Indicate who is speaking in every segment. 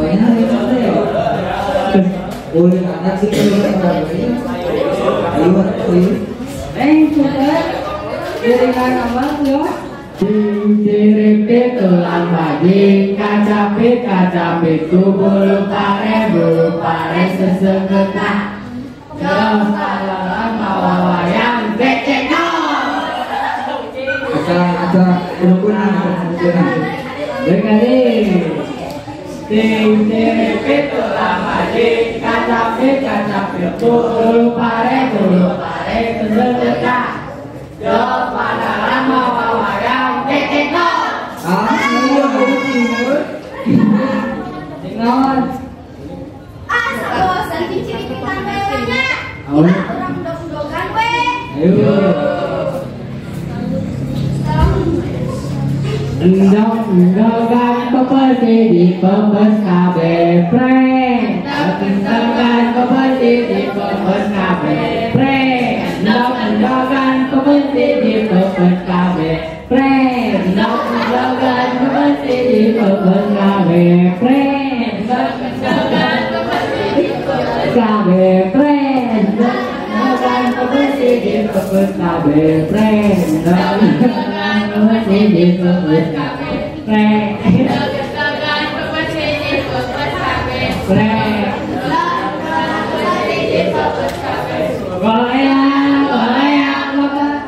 Speaker 1: Soalnya ini teh. Boleh anak sih kalau ayo.
Speaker 2: Super. Jaringan apa yo? Ciripit tulang bajing, kacapit kacapit tu bulu pare sesengetah. Jos talalan mawa wayang becek no.
Speaker 1: Acara rukunan.
Speaker 2: Dengar nih. Ciripit tulang bajing, kacapit kacapit tu bulu pare sesengetah. Jos talalan mawa wayang becek no.
Speaker 1: Naon?
Speaker 3: Ah, bosan diciripitan we nya. Urang endog-endogan we.
Speaker 2: Ayo. Endog-endogan pepesi di pepes kabeh preng. Endog-endogan pepesi di pepes kabeh preng. Endog-endogan pepesi di pepes kabeh preng. Endog-endogan pepesi di pepes kabeh preng. Endog-endogan pepesi di pepes kabeh preng. Endog-endogan pepesi di pepes kabeh preng. Endog-endogan pepesi di pepes kabeh preng.
Speaker 4: Endog-endogan pepesi di pepes kabeh
Speaker 2: preng.
Speaker 4: Endog-endogan pepesi di pepes kabeh.
Speaker 2: Goyang, goyang, bapak.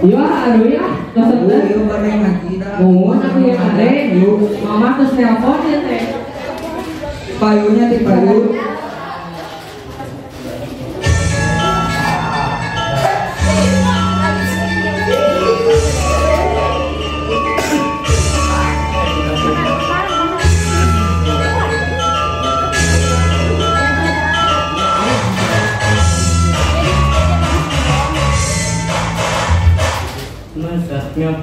Speaker 2: Iya, aduh ya,
Speaker 1: Ayo bareng lagi dah.
Speaker 2: Oh, tapi ya ada, mama terus nelpon ya teh.
Speaker 1: Payunya di payu.
Speaker 2: Yeah.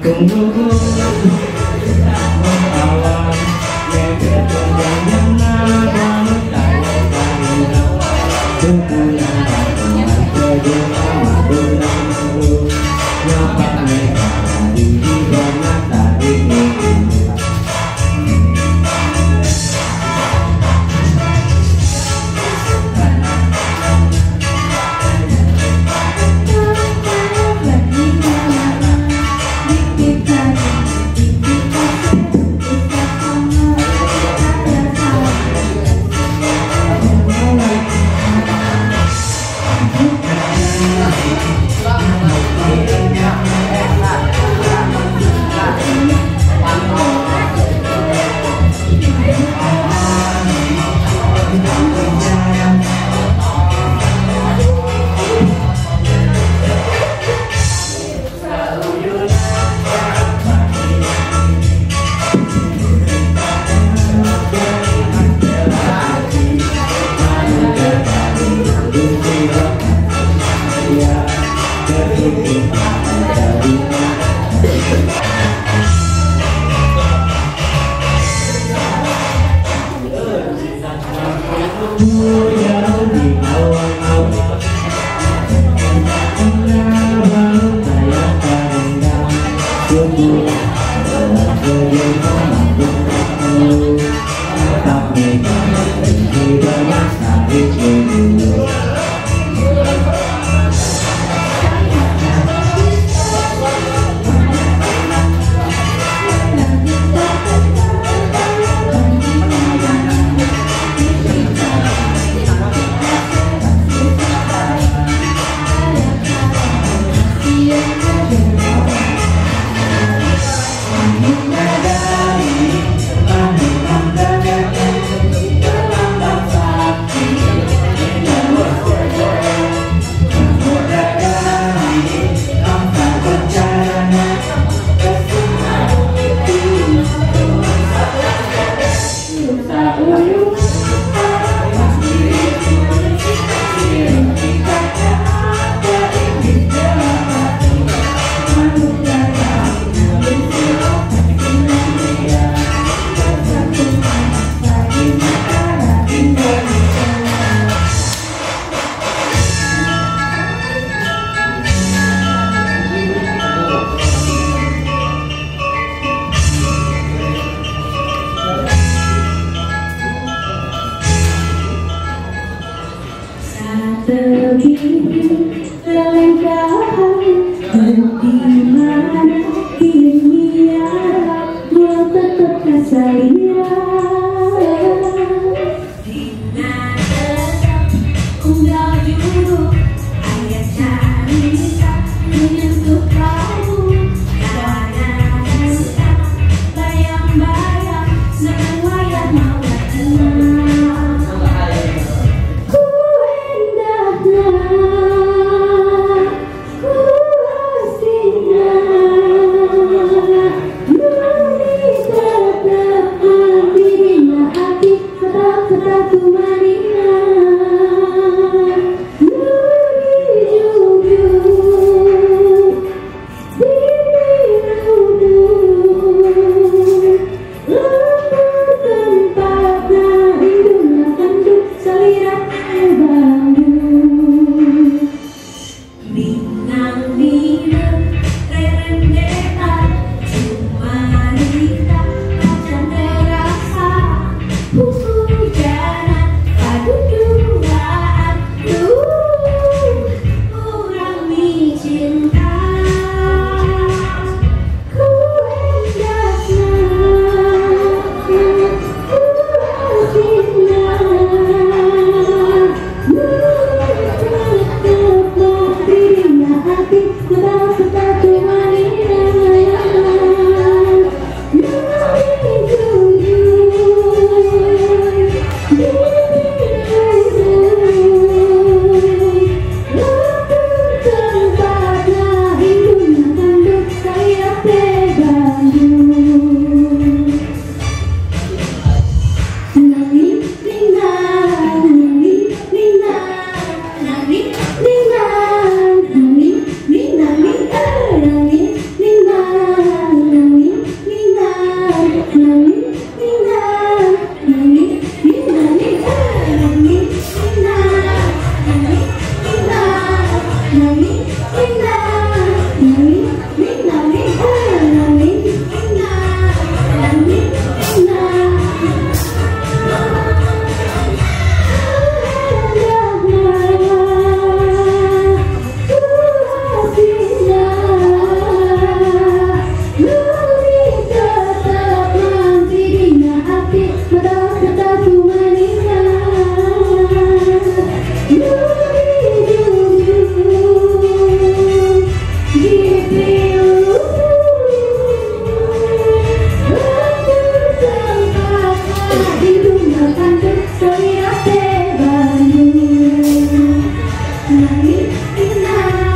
Speaker 4: Dina.